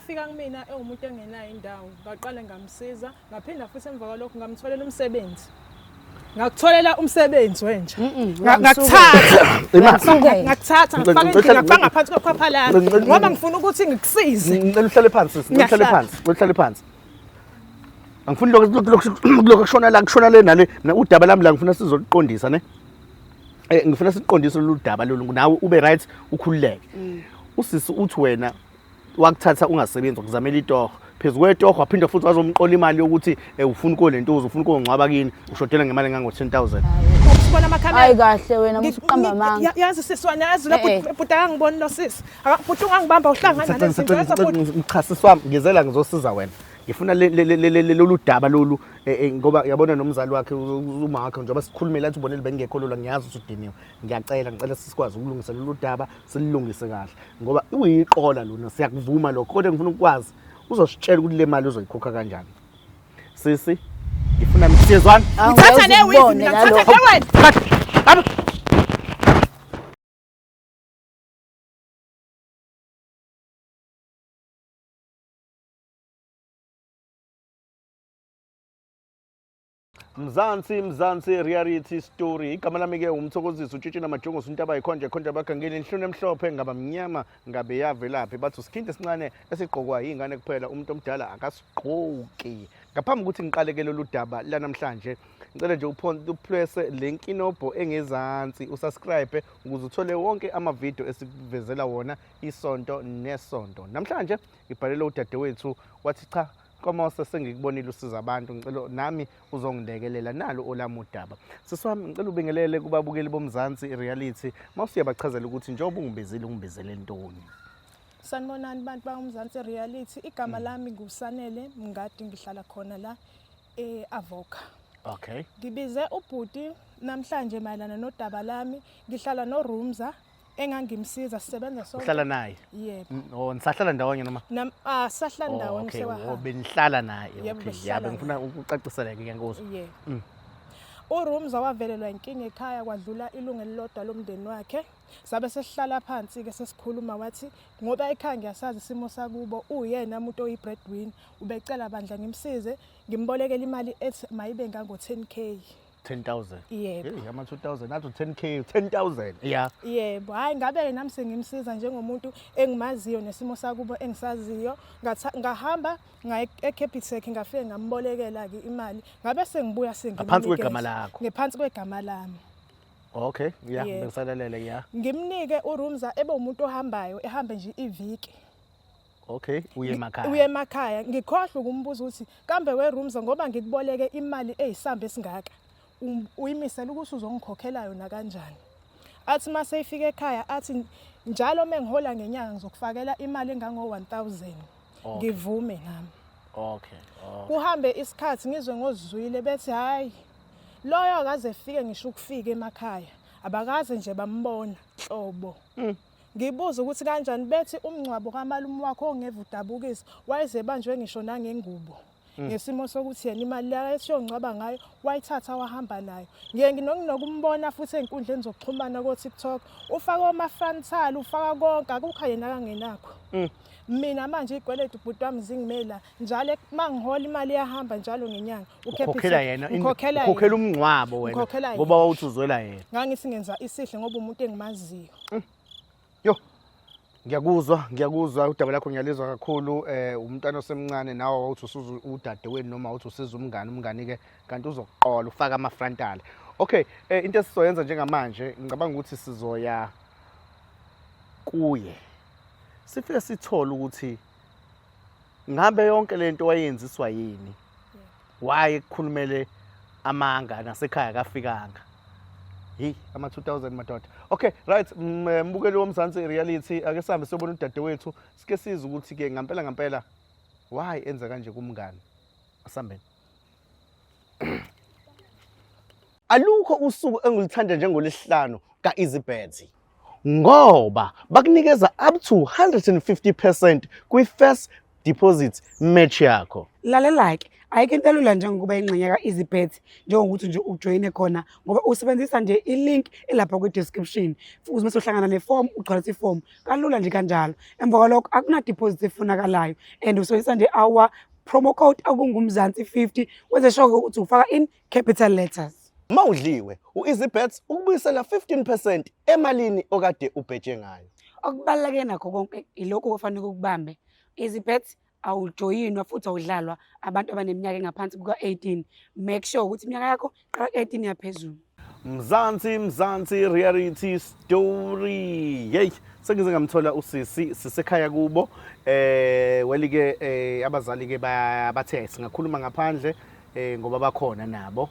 Wafika kumina ewumuntu engenayo indawo, ngaqale ngamsiza, ngaphinda futhi emva kwalokho ngamtholela umsebenzi. Ngakutholela umsebenzi wenja. Ngakuthatha. Ngakuthatha ngakufaka endlini ngakufaka ngaphansi kwekhwapha lami ngoba ngifuna ukuthi ngikusize. Ngicela uhlale phansi sisi, ngicela uhlale phansi, ngicela uhlale phansi. Angifuni lokho lokho kushona la kushona le nale mina udaba lami la ngifuna sizoluqondisa ne. Eh ngifuna siqondise lolu daba lolu nawe ube right ukhululeke. Usisi uthi wena wakuthatha ungasebenzi wakuzamela itoho phezu kwetoho waphinde futhi wazomqola imali yokuthi eh, ufuna ukolentuza ufuna ukongcwaba kini ushodela ngemali engango-10 000. Sibona amakhamera. Hayi kahle wena musuqamba amanga. Yazi sisi wena yazi la Eh, eh. bhuti akangiboni lo sisi. Bhuti ungangibamba uhlangana nalezi zinto yazi bhuti. Cha sisi wami ngizela ngizosiza wena ngifuna lolu daba lolu eh, eh, ngoba yabona nomzali wakhe uma wakhe njengoba sikhulumela athi ubonele bengekho lula ngiyazi ukuthi udiniwe ngiyacela ngicela sikwazi ukulungisa lolu daba sililungise kahle ngoba uyiqola lona siyakuvuma lokho kodwa ngifuna ukwazi uzositshela ukuthi le mali uzoyikhokha kanjani sisi ngifuna siyezwana. Ngithatha ne-weave mina ngithatha ne wena. Mzansi Mzansi reality story. Igama lami ke umthokozisi utshitshi namajongosi untaba yikhonje khonje abagangeni inhlunu emhlophe ngaba mnyama ngabe yavelaphi bathi usikhindi esincane esigqokwa yingane kuphela umuntu omdala akasigqoki. Ngaphambi kokuthi ngiqale ke lolu daba lanamhlanje ngicela nje upresse le nkinobho engezansi usubscribe ukuze uthole wonke amavidiyo esikuvezela wona isonto nesonto. Namhlanje ngibhalele udadewethu wathi cha Nkomose sengikubonile usiza abantu ngicela nami uzongilekelela nalo olami udaba. Sisi wami ngicela ubingelele kubabukeli boMzansi Reality mawusiyabachazela ukuthi njengoba ungibizile ungibizele ntoni. Sanibonani bantu bakuMzansi Reality. Igama lami nguSanele Mngadi ngihlala khona la e-Avoca. Okay. Ngibize ubhuti namhlanje mayelana nodaba lami. Ngihlala noRumza engangimsiza sisebenza sonke. Uhlala naye? Yebo. Oh, nisahlala ndawonye noma? Nam ah sahlala Oh, ndawonye okay. sewahamba. Oh, benihlala naye. Yebo, Okay. besihlala Ya bengifuna ukucacisela ke ngiyakuzwa. Yebo. URumza wavelelwa inkinga ekhaya kwadlula ilungu elilodwa lomndeni wakhe. Sabe sesihlala phansi ke sesikhuluma wathi ngoba ekhaya ngiyasazi isimo sakubo uyena umuntu oyi-breadwinner ubecela bandla ngimsize ngimbolekele imali ethi mayibe ngango 10K. 10,000. Yebo. Hey, ama 2000 nathi 10K, 10,000. Yeah. Yebo, hayi ngabe nami sengimsiza njengomuntu engimaziyo nesimo sakubo engisaziyo. Ngahamba ngaya eCapitec ngafike ngambolekela ke imali. Ngabe sengibuya sengimnikeza. Ngaphansi kwegama lakho. Ngephansi kwegama lami. Okay, yeah, Yebo. bengisalalele yeah. Ngimnike uRumza ebe umuntu ohambayo ehambe nje iviki. Okay, uye emakhaya. Uye emakhaya. Ngikhohlwa ukumbuza ukuthi kambe weRumza ngoba ngikuboleke imali eyisamba esingaka. Uyimisela ukuthi uzongikhokhela yona kanjani? Athi mase ifika ekhaya athi njalo mengihola ngenyanga ngizokufakela imali engango 1000. Okay. Ngivume nami. Okay. Okay. Kuhambe isikhathi ngizwe ngozwile bethi hayi loyo akaze efike ngisho ukufika emakhaya abakaze nje bambona nhlobo. Ngibuza ukuthi kanjani bethi umngcwabo kamalume wakho ongeve udabukisa wayezebanjwe ngisho nangengubo. Ngesimo sokuthi yena imali leyo esiyongcwaba ngayo wayithatha wahamba nayo. Ngiye nginokumbona futhi ey'nkundleni zokuxhumana ko-TikTok ufaka oma-frontal ufaka konke akukho yena akangenakho. Mina manje iy'kweletu bhuti wami zingimela njalo uma ngihola imali iyahamba njalo ngenyanga. Ukhokhela yena, Ngikhokhela ukhokhela yena. umngcwabo wena Ngikhokhela ngoba yena. wawuthi uzwela yena. Ngangithi ngenza isihle ngoba umuntu engimaziyo. Yo. Ngiyakuzwa, ngiyakuzwa udaba lakho ngiyalizwa kakhulu eh umntwana osemncane nawe wawuthi usuza udadewenu noma wawuthi usiza umngane, umngane ke kanti uzokuqola ufaka ama frontal. Okay, into esizoyenza njengamanje ngicabanga ukuthi sizoya kuye. Sifike sithole ukuthi ngabe yonke lento wayenziswa yini? Why ekukhulumele amanga nasekhaya kafikanga? Hey, ama 2000 madoda. Okay, right, mbukeli woMzansi Reality, ake sihambe siyobona udadewethu, sike sizwe ukuthi ke ngampela ngampela why enza kanje kumngani. Asambeni. Alukho usuku engilithanda njengolesihlanu ka-EasyBet ngoba bakunikeza up to 150% kwi-first deposit match yakho. Lalela-ke, ayikho into elula njengokuba ingxenye ka-EasyBet, njengokuthi nje ujoyine khona ngoba usebenzisa nje i-link elapha kwi-description. Futhi mase uhlangana ne-form, ugcwalisa i-form kalula nje kanjalo. Emva kwalokho akuna-deposit efunakalayo and usebenzisa nje our promo code okunguMzansi 50, wenze sure ukuthi ufaka in capital letters. Mawudliwe, u-EasyBet ukubuyisela 15% emalini okade ubheje ngayo. Okubaluleke nakho konke ilokhu okufanele ukubambe. EasyBet awujoyinwa futhi awudlalwa abantu abaneminyaka engaphansi kuka-18. Make sure ukuthi iminyaka yakho iqala ku-18 yaphezulu. Mzansi, Mzansi reality story. Hey, sengize ngamthola usisi sisekhaya kubo. Welike abazali ke bathe singakhuluma ngaphandle ngoba bakhona nabo.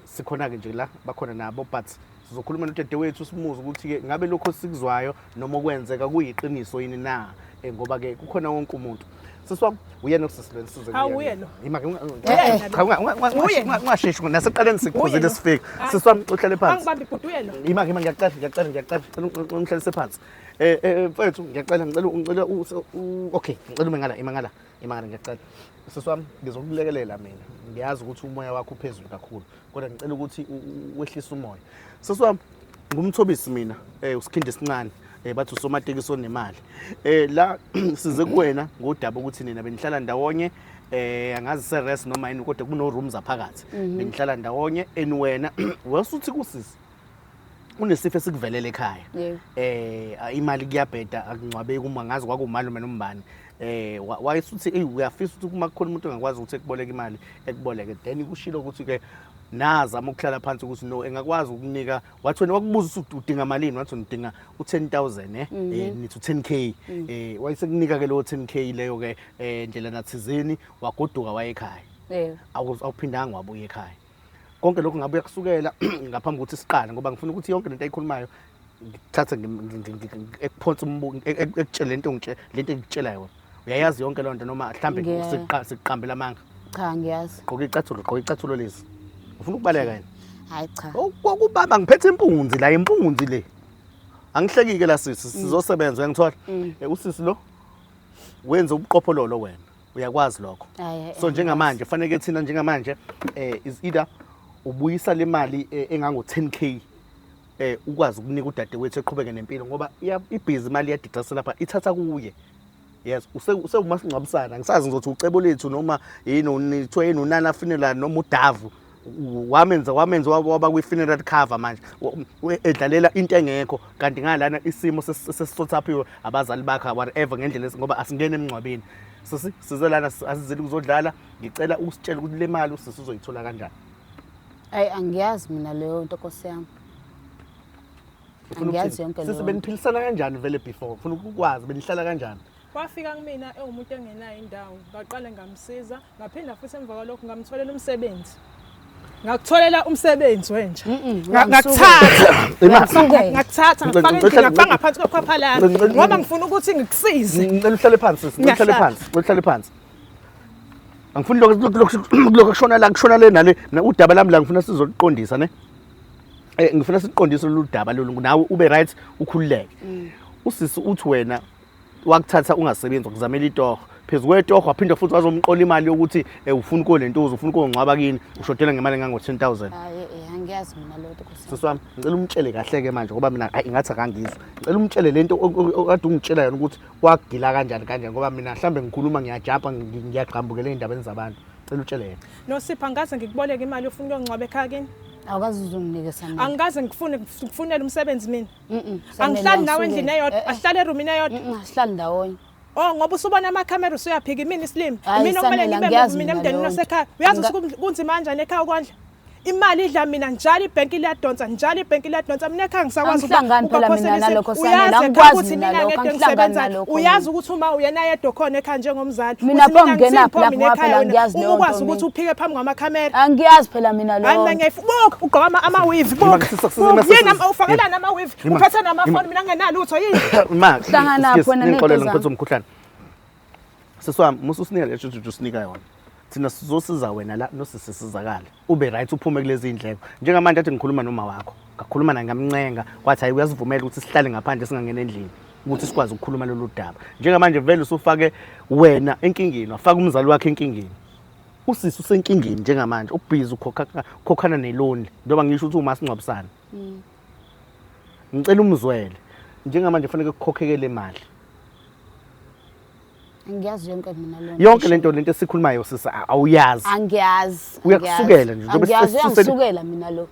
Sikhona ke nje la bakhona nabo, but sizokhuluma nodadewethu simuze ukuthi ke ngabe lokho sikuzwayo noma okwenzeka kuyiqiniso yini na, ngoba ke kukhona wonke umuntu. Sisi wami, uyena usisi lona size. Hawu, uye lo. Ima ke, Uyena cha, lo. Uyena. ungasheshi naseqaleni sikuphuzile Uye lo. sifike. Sisi wami, uhlale phansi. Angibambi bhuti, uye lo. Ima ke, ima, ngiyacela, ngiyacela, ngiyacela, ngicela ungihlalise phansi. Mfethu, ngiyacela, ngicela ngicela okay, ngicela ume ngala, ima ngala, ima ngala, ngiyacela. Sisi wami, ngizokulekelela mina. Ngiyazi ukuthi umoya wakho uphezulu kakhulu, kodwa ngicela ukuthi wehlise umoya. Sisi wami, ngumthobisi mina, usikhindi esincane. Bathi usomatekisi onemali. La size kuwena ngodaba ukuthi nina benihlala ndawonye, angazi se-res noma yini, kodwa kuno rooms aphakathi. Benihlala ndawonye and wena wasuthi kusisi unesifo esikuvelela ekhaya. Imali kuyabheda, akungcwabeki uma ngazi kwakumalume nombani. Wayesuthi ey uyafisa ukuthi uma kukhona umuntu ongakwazi ukuthi ekuboleke imali ekuboleke, then kushilo ukuthi ke nazama ukuhlala phansi ukuthi no engakwazi ukunika. Wathi wena wakubuza ukuthi udinga malini, wathi udinga u10000, nithi u10K, wayesekunika ke lo 10K leyo ke, ndlela nathizeni wagoduka waye ekhaya. Awuphindanga wabuya ekhaya. Konke lokho ngabe uyakusukela ngaphambi kokuthi siqale, ngoba ngifuna ukuthi yonke lento ayikhulumayo ngithathe ekuphonsa ekutshele lento lento engikutshela yona. Uyayazi yonke loo nto noma mhlambe sikuqambela amanga? Cha, ngiyazi. Gqoka icathulo, gqoka icathulo lezi. Ufuna ukubaleka yena? Hayi cha. Okubaba ngiphethe impunzi la, impunzi le. Angihlekike la sisi, sizosebenza, uyangithola? Usisi lo wenza ubuqophololo wena. Uyakwazi lokho. Hayi, So njengamanje fanele thina njengamanje is either ubuyisa le mali engango 10K, ukwazi ukunika udadewethu eqhubeke nempilo, ngoba ibhizi imali iyadidasa lapha, ithatha kuye. Yes, usewumasingcwabisana, ngisazi ngizothi ucebo lethu noma yini, kuthiwa yini, unana funeral noma udavu. Wamenza waba kwi-funeral cover manje, edlalela into engekho, kanti ngalana isimo sesisothapiwe abazali bakhe whatever ngendlela ngoba asingene emngcwabeni. Sisi, size lana, asizeli ukuzodlala. Ngicela usitshele ukuthi le mali usisi uzoyithola kanjani. Ayi, angiyazi mina leyo nto, Nkosi yami. Ufuna Angiyazi ukuthini? yonke Sisi, leyo nto. beniphilisana kanjani vele before? Ufuna ukukwazi benihlala kanjani? Wafika kumina ewumuntu engenayo indawo, ngaqale ngamsiza, ngaphinda futhi emva kwalokho ngamtholela umsebenzi. Ngakutholela umsebenzi wenja. Uyangisuka. Ngakuthatha. Uyangisuka. Ngakuthatha, ngakufaka endlini, ngakufaka ngaphansi kwekhwapha lami. Ngoba ngifuna ukuthi ngikusize. Ngicela uhlale phansi sisi, ngicela uhlale Ngiyahlala. phansi, ngicela uhlale phansi. Angifuni lokho kushona la, kushona le nale, udaba lami la ngifuna sizoluqondisa ne. Ngifuna siqondise lolu daba lolu, nawe ube right, ukhululeke. Usisi uthi wena wakuthatha ungasebenzi, wakuzamela itoho. Phezu kwetoho waphinde futhi wazomqola imali yokuthi ufuna ukolentuza, ufuna ukongcwaba kini, ushodela ngemali engango 10,000. Hayi, angiyazi mina leyo nto, Nkosi yami. Sisi wami, ngicela umtshele kahle ke manje, ngoba mina hayi ngathi akangizwa. Ngicela umtshele lento okade ungitshela yona ukuthi wagila kanjani kanjani, ngoba mina mhlambe ngikhuluma ngiyajumpa, ngiyagqambukela ey'ndabeni zabantu. Ngicela utshele yena. Nosipho, angikaze ngikuboleke imali ufuna ukuyongcwaba ekhaya kini. Awukaze uzonginike Sanele. Angikaze ngifune ngikufunele umsebenzi mina. Sanele, Angihlali nawe angisuke. endlini eyodwa, asihlale erumini eyodwa. Asihlali ndawonye. Oh, ngoba usubona amakhamera usuyaphika, imina isilima. Hhayi, Imina okumele Sanele, ngibe angiyazi mina mina emndenini leyo nto. osekhaya. Uyazi ukuthi kunzima kanjani ekhaya ukondla? Imali idla mina njalo, ibhenki liyadonsa njalo, ibhenki liyadonsa. Mina ekhaya ngisakwazi Angihlangani phela mina ukubaphosela nalokho, isimo. Sanele, Uyazi ekhaya angikwazi ukuthi mina mina lokho, ngedwa angihlangani engisebenzayo. nalokho Uyazi mina. ukuthi uma uyena yedwa khona ekhaya njengomzali. Mina Uthi pho mina ngingenaphi ngithini pho lapho mina ngoba ekhaya phela wena? angiyazi Uma leyo ukwazi nto ukuthi mina. uphike phambi kwamakhamera. Angiyazi phela mina leyo Hayi mina nto. ngiyayifuka. Ugqoka ama-weave, Ima, buka. sisi, sisi, Buka. sisi, Yini sisi. ufakela nama-weave? Ima, Uphethe ima. namafoni, mina ngingenalutho yini? Ma, Hlangana excuse, wena nento ningixolele, zami. ngiphethe umkhuhlane. Sisi wami, musa usinika le shuthi usinika yona. Thina sizosiza wena la nosisi sizakale. Ube right, uphume kulezi indleko. Njengamanje athi ngikhuluma noma wakho. Ngakhuluma naye ngamncenga, kwathi hayi uyasivumela ukuthi sihlale ngaphandle singangena endlini. Ukuthi sikwazi ukukhuluma lolu daba. Njengamanje vele usufake wena enkingeni, wafaka umzali wakhe enkingeni. Usisi usenkingeni njengamanje, ubhizi ukhokha ukhokhana neloni, njengoba ngisho ukuthi umasingcwabisane. Ngicela umzwele. Njengamanje kufanele kukhokheke le mali. Angiyazi yonke mina lona. Yonke lento esikhulumayo sisi awuyazi. Angiyazi. Uyakusukela nje, njengoba Angiyazi uyangisukela mina lo.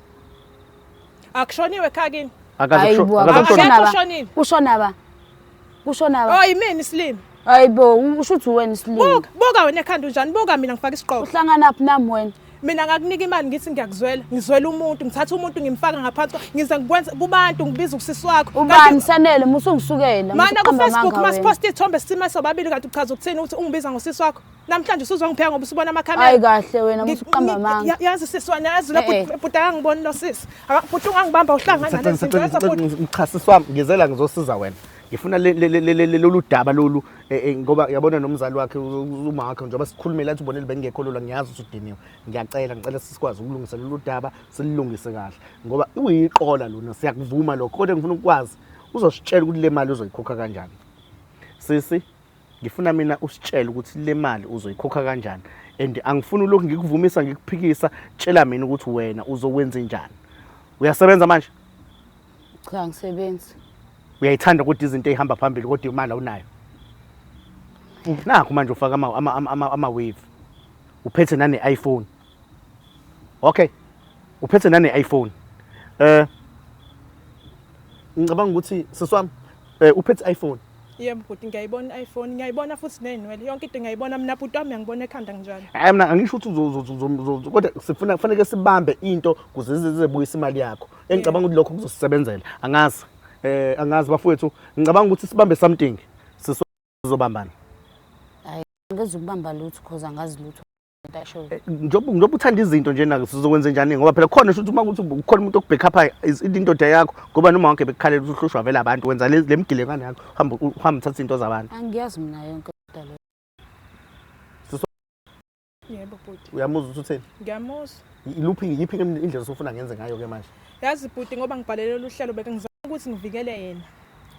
Akushoniwe ekhaya kini. Akaze Hayi bo, akaze Akekho kushona. kushona ba. oshonile. Kushona ba. Kushona ba. Oh yimina isilima. Hayi bo, usho ukuthi wena isilima. Buka, buka wena ekhanda unjani? Buka mina ngifaka isiqoko. Uhlangana phi nami wena? Mina ngakunika imali ngithi ngiyakuzwela, ngizwela umuntu, ngithatha umuntu ngimfaka ngaphansi, ngize ngikwenza kubantu ngibiza usisi wakho. Ubani Sanele musungisukela. Mana ku Facebook masipost ithombe sisima sobabili kanti uchaza ukuthini ukuthi ungibiza ngosisi wakho. Namhlanje usuzongipheka ngoba usubona amakhamera. Hayi kahle wena musuqamba amanga. Yazi sisi wena yazi lo bhuti akangiboni lo sisi. Bhuti ungangibamba uhlangana nalezi zinto yazi bhuti. Cha sisi wami ngizela ngizosiza wena. Ngifuna lolu daba lolu ngoba yabona nomzali wakhe uma wakhe njengoba sikhulumela athi ubonele bengekho lula ngiyazi ukuthi udiniwe. Ngiyacela ngicela sikwazi ukulungisa lolu daba sililungise kahle ngoba uyiqola lona siyakuvuma lokho kodwa ngifuna ukwazi uzositshela ukuthi le mali uzoyikhokha kanjani. Sisi ngifuna mina usitshele ukuthi le mali uzoyikhokha kanjani and angifuni ulokhu ngikuvumisa ngikuphikisa tshela mina ukuthi wena uzokwenza njani. Uyasebenza manje? Cha ngisebenzi. Uyayithanda kodwa izinto ey'hamba phambili kodwa imali awunayo. Nakho manje ufaka ama-wave. Uphethe nane-iPhone. Okay. Uphethe nane-iPhone. Ngicabanga ukuthi sisi wami uphethe iPhone. Yebo bhuti ngiyayibona i-iPhone, ngiyayibona futhi ney'nwele. Yonke into ngiyayibona mina bhuti wami uyangibona ekhanda njalo. Hayi mina angisho ukuthi kodwa sifuna kufanele sibambe into ukuze zizebuyisa imali yakho. Engicabanga ukuthi lokho kuzosisebenzela. Angazi. Angazi bafowethu, ngicabanga ukuthi sibambe something. Sizobambana. Hayi ngizukubamba lutho because angazi lutho. Njengoba uthanda izinto nje nake sizokwenza njani ngoba phela khona shuthi uma kuthi kukhona umuntu okubackup indoda yakho ngoba noma wonke bekukhalela ukuthi uhlushwa vele abantu wenza le mgilengane yakho uhamba uthatha izinto zabantu. Angiyazi mina yonke into le. Yebo bhuti. Uyamuzwa ukuthi utheni? Ngiyamuzwa. Iluphi yiphi indlela osufuna ngenze ngayo ke manje? Yazi bhuti ngoba ngibhalele lolu hlelo beke ngizama ukuthi ngivikele yena.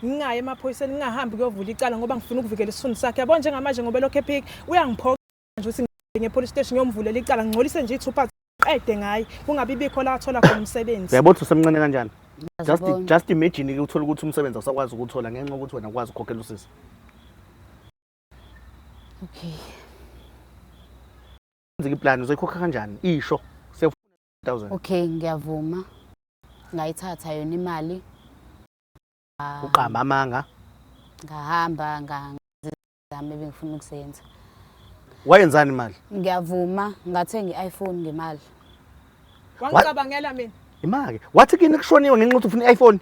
Ngingayi emaphoyiseni ngingahambi kuyovula icala ngoba ngifuna ukuvikela isithunzi sakhe. Yabo njengamanje ngoba elokhu ephika uyangiphoqa nje ukuthi ngiye police station ngiyomvulela icala ngingcolise nje ithupha qede ngaye kungabi bikho la athola khona umsebenzi. Uyabona ukuthi usemncane kanjani? Just imagine ke uthola ukuthi umsebenzi awusakwazi ukuthola ngenxa yokuthi wena ukwazi ukukhokhela usisi. Okay. Nzike iplan uzoyikhokha kanjani? Isho. 1000. Okay, ngiyavuma. Ngayithatha yona imali. Uqamba amanga. Ngahamba ngazama ebengifuna ukuzenza. Wayenzani imali? Ngiyavuma, ngathenga i-iPhone ngemali. Wangicabangela mina. Imake. Wathi kini kushoniwe ngenxa ukuthi ufuna i-iPhone?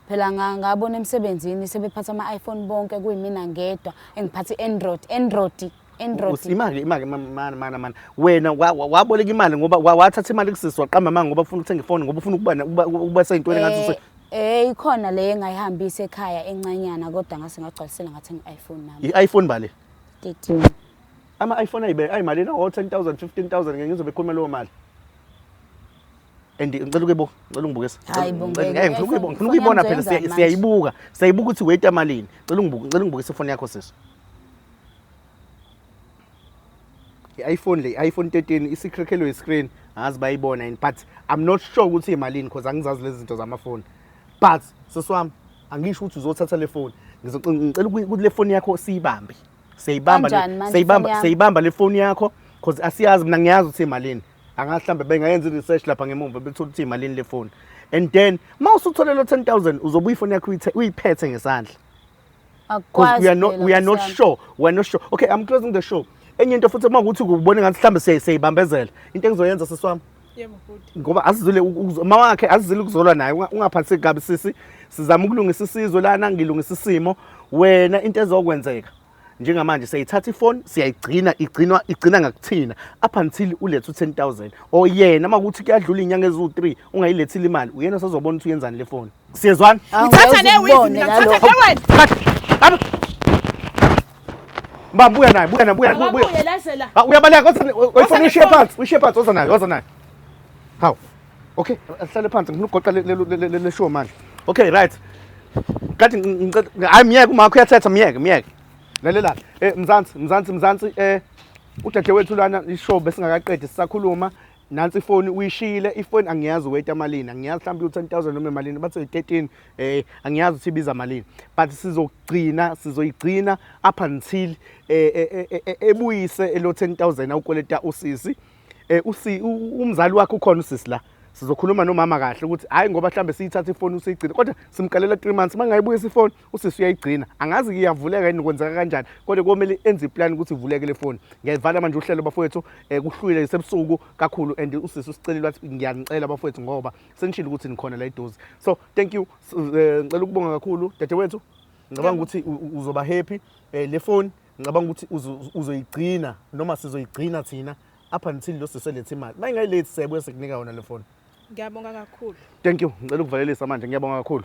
Phela ngabona emsebenzini sebephatha ama-iPhone bonke kuyimina ngedwa engiphatha i-Android, Android, Android. Imake, imake mana mana mana. Wena waboleka imali ngoba wathatha imali kusisi waqamba amanga ngoba ufuna ukuthenga ifoni ngoba ufuna ukuba seyintweni ngathi Ikhona le engayihambisa ekhaya encanyana kodwa ngase ngagcwalisela ngathenga i-iPhone nami. I-iPhone bale? 13. Ama-iPhone ayimalini o 10,000 15,000 ngeke ngizobe khuluma leyo mali. And ngicela ukuyibuka, ngicela ungibukise. Hayi bo, Ngicela ngeke. ngifuna ukuyibuka, ngifuna Ifoni ukuyibona yami phela uzoyenza manje. siyayibuka. Siyayibuka ukuthi weight amalini. Ngicela ungibuke, ngicela ungibukise ifoni yakho sisi. I-iPhone le, i-iPhone 13 isikhrekhelwe i-screen, angazi bayibona yini but I'm not sure ukuthi imalini because angizazi lezi zinto zamafoni. But sisi wami, angisho ukuthi uzothatha le phone. Ngicela ukuthi le phone yakho siyibambe. Siyayibamba Kanjani manje siyayibamba ifoni yami? siyayibamba le phone yakho because asiyazi mina ngiyazi ukuthi imalini. Angazi mhlambe bengayenza i-research lapha ngemuva bethola ukuthi imalini le phone. And then uma usuthole lo 10,000 uzobuya ifoni yakho uyiphethe ngesandla. Because Akukwazi we are not, phela, we are not Nkosi yami. sure. We are not sure. Okay, I'm closing the show. Enye into futhi uma ukuthi ubone ngathi mhlambe siyayibambezela. Into engizoyenza sisi wami Yebo bhuti. ngoba asizile uma wakhe asizile ukuzolwa naye ungaphatheki kabi sisi. Sizama ukulungisa isizwe lana ngilungisa isimo. Wena into ezokwenzeka njengamanje siyayithatha ifoni siyayigcina igcinwa igcina ngakuthina up until ulethe u10000 or yena uma kuthi kuyadlula inyanga eziwu3 ungayilethile imali uyena osazobona ukuthi uyenzani le foni. Siyezwana? Ngithatha le Angeke weave uzibone mina, ngithatha nalokho. le wena. Bamba buya naye, buya naye, buya buya. Ababuye lazela. Ah, uyabaleka kodwa ifoni Woza uyishiye nefoni. phansi, uyishiye phansi, woza nayo, woza nayo. Hawu. Okay, asihlale phansi ngifuna ukugoqa le show manje. Okay, right. Kathi ngicela, hayi myeke umakho uyathetha, myeke, myeke. Lalela Mzansi, Mzansi, Mzansi, udadewethu lana ishow besingakaqedi sisakhuluma. Nansi ifoni uyishiyile, ifoni angiyazi weight amalini, angiyazi mhlawumbe u-10,000 noma emalini, bathi 13, angiyazi ukuthi ibiza malini, but sizogcina, sizoyigcina up until ebuyise elo 10,000 awukweleta usisi. Usi umzali wakhe ukhona usisi la, sizokhuluma nomama kahle ukuthi hayi ngoba mhlambe siyithatha ifoni usiyigcina, kodwa simkalela 3 months, mangayibuyisa ifoni usisi uyayigcina. Angazi iyavuleka yini, kwenzeka kanjani, kodwa komele enze iplan ukuthi ivuleke le foni. Ngiyayivala manje uhlelo bafowethu, kuhlwile, sebusuku kakhulu, and usisi usicelile wathi ngiyanicela bafowethu ngoba senishilo ukuthi nikhona la eduze. So thank you, ngicela ukubonga kakhulu dadewethu. Ngicabanga ukuthi uzoba happy, le phone ngicabanga ukuthi uzoyigcina noma sizoyigcina thina up until lo sisi elethe imali. Uma ingayilethi siyabuya sikunika yona le phone. Ngiyabonga kakhulu. Thank you, ngicela ukuvalelisa manje, ngiyabonga kakhulu.